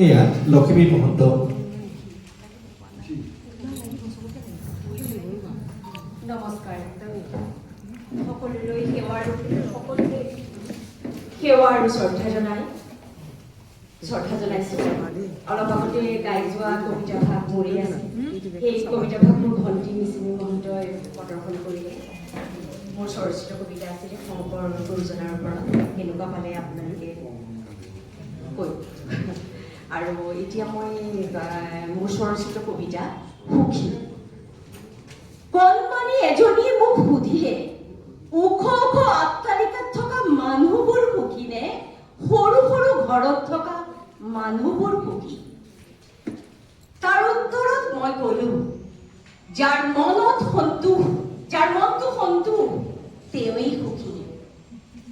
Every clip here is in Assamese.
এয়া লক্ষ্মী মহন্ত। নমস্কাৰ। সকলোলৈ সেৱা আৰু শ্ৰদ্ধা জনাইছোঁ। অলপ আগতে গাই যোৱা কবিতা ভাগ মোৰেই আছিল। সেই কবিতা ভাগ মোৰ ভণ্টি মিচিমি মহন্তই প্ৰদৰ্শন কৰিলে। মোৰ স্বৰচিত কবিতা আছিলে শংকৰ গুৰুজনাৰ ওপৰত। কেনেকুৱা পালে আপোনালোকে কৈ। আৰু এতিয়া মই মোৰ স্বৰচিত কবিতা সুখী। কণমানি এজনীয়ে মোক সুধিলে, ওখ ওখ অট্টালিকাত থকা মানুহবোৰ সুখী নে সৰু সৰু ঘৰত থকা মানুহবোৰ সুখী? তাৰ উত্তৰত মই কলো, যাৰ মনত সন্তোষ, যাৰ মনটো সন্তোষ, তেওঁৱেই সুখী।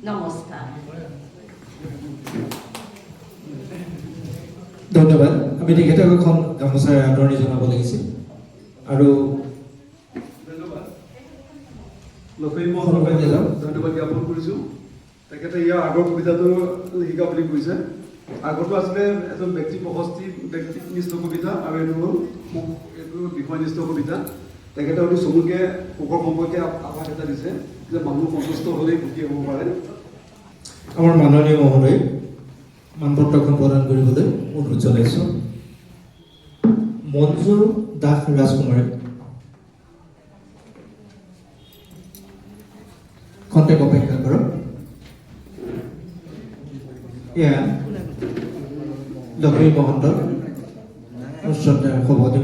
নমস্কাৰ। ধন্যবাদ। আমি তেখেতক এখন গামোচাৰে আদৰণি জনাব লাগিছিল আৰু ধন্যবাদ লক্ষ্মী মহন্তক, ধন্যবাদ জ্ঞাপন কৰিছোঁ। তেখেতে ইয়াৰ আগৰ কবিতাটো লিখিকা বুলি কৈছে। আগৰটো আছিলে এজন ব্যক্তি প্ৰশস্তি, ব্যক্তিনিষ্ঠ কবিতা আৰু এইটো হ'ল সুখ, এইটো বিষয়নিষ্ঠ কবিতা। তেখেতে অতি চমুকে সুখৰ সম্পৰ্কে আভাস এটা দিছে যে মানুহ সন্তুষ্ট হ'লেই সুখী হ'ব পাৰে। আমাৰ মাননীয় মহোদয় মানপত্ৰখন প্ৰদান কৰিবলৈ অনুৰোধ জনাইছোঁ। মঞ্জু দাস ৰাজকুমাৰী, খন্তেক অপেক্ষা কৰক। এয়া লক্ষ্মী মহন্ত, শ্ৰদ্ধাৰ সভাপতি।